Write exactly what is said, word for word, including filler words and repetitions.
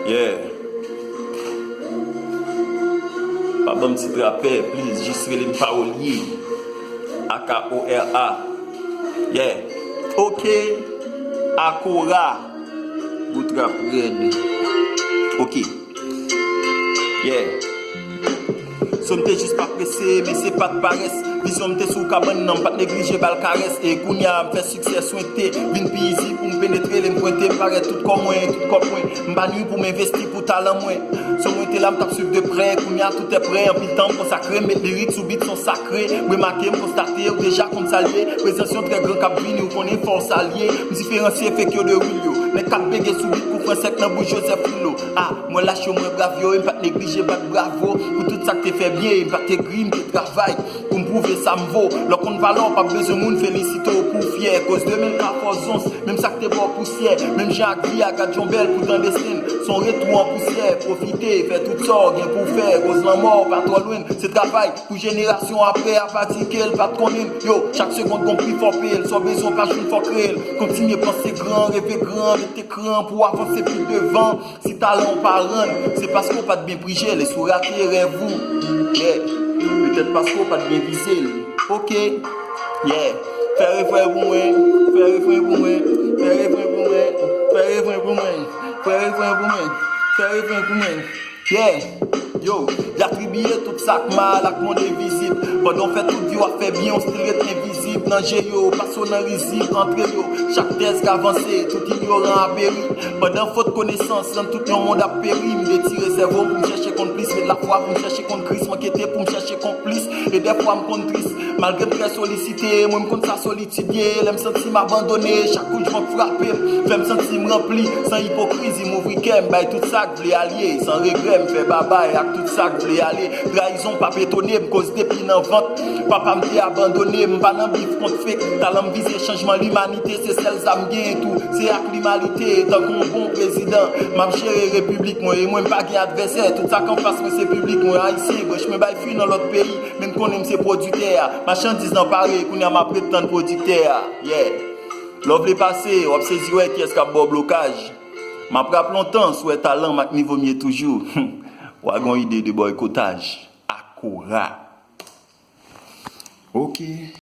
Yeah. Pa ban m ti trapè, please, jis rele m Pawolye. A K O R A. Yeah. Ok. Akora. Gwo trap rèd. Ok. Yeah. So m te jis pa prese, men se pa t parès. Vizyon m te sou kabann nan, m pa t neglije ba l karès. E kounye a, m fè siksè swente. Vin pi izi pou m penetre, lè m pwente, m parèt tout kò mwen, tout kò mwen. M pa nwi pou m envesti pou talan mwen. So mwen te la, m t ap swiv de prè. Kounye a, tout è prè. Anpil tan m konsakre, m met lirik sou bit, son sakre. M remake, m konstate, ou deja konn sa l ye. Prezans yon trè gran k ap vini, ou konnen fò w salye. M diferansye fake yo de real yo. Nèg k ap bege sou bit kou fransè k nan bouch Joseph Filo. Ah, mwen lach yo, mwen brav yo, e m pa t neglije bat bravo pou tout sa k te fè byen, e m pa t egri, m te travay pou m pwouve sa m vo. Lè w konn valè w, p ap bezwen moun felisite w pou w fyè. Koz demen l ka fè w zonz, menm sa k te ba w pousyè. Menm jan ak vi a, gad yon bèl pou tande sten. Se yon retou an pousyè, pwofite, fè tout sa w gen pou w fè. Koz lanmò w pa twò lwen, se travay pou jenerasyon apre a, pa di ke l pa t konnen. Yo, chak segonn gon pri fò peye l, sa w bezwen pa jwenn fò kreye l. Kontinye panse gran, reve gran, rete kran pou w avanse pi devan. Si talan w pa rann, se paske w pa t byen prije l, e si w rate rèv ou, yeah, petèt paske w pa t byen vize l. Ok, yeah. Fè refren pou mwen, fè refren pou mwen, fè refren pou mwen, fè refren pou mwen, fè refren pou mwen, fè refren pou mwen. Yeah. Yo, y atribiye tout sa k mal ak mond envizib. Pandan w fè tout vi w ap fè byen, w still ret envizib nan je yo, pase w nan rizib antre yo. Chak tèz k avanse, tout inyoran a peri. Pandan fot konesans rann tout yon mond ap peri, m detire sèvo m pou m chèche konn plis, met lafwa pou m chèche konn Kris, m ankete pou m chèche konplis, e dèfwa m konn tris. Malgre m trè solisite, mwen m konn sa solitid ye, lè m santi m abandone, chak kout van k frape m, fè m santi m ranpli, san ipokrizi, m ouvri kè m, bay tout sa k vle alye, san regrè, m fè babay ak tout sa k vle ale. Trayizon p ap etone m, koz depi nan vant papa m te abandone m, pa nan bif kont fake, talan m vize chanjman limanite, se sèl zam genyen tou, se ak limanite, tankou yon bon prezidan, m ap jere repiblik mwen, e mwen m pa gen advèsè, tout sa k anfas mwen se piblik mwen, ayisyen, branch mwen bay fwi nan lòt peyi, men n konnen m se pwodiktè a, machandiz lan pare, kounye a m ap ret tann pwodiktè a, yeah. Lè w vle pase, w ap sezi wè kiyès k ap ba w blokaj, m ap rap lontan, si w wè talan m ak nivo m ye toujou, w a gen yon ide de bòykotaj, Akora. Ok.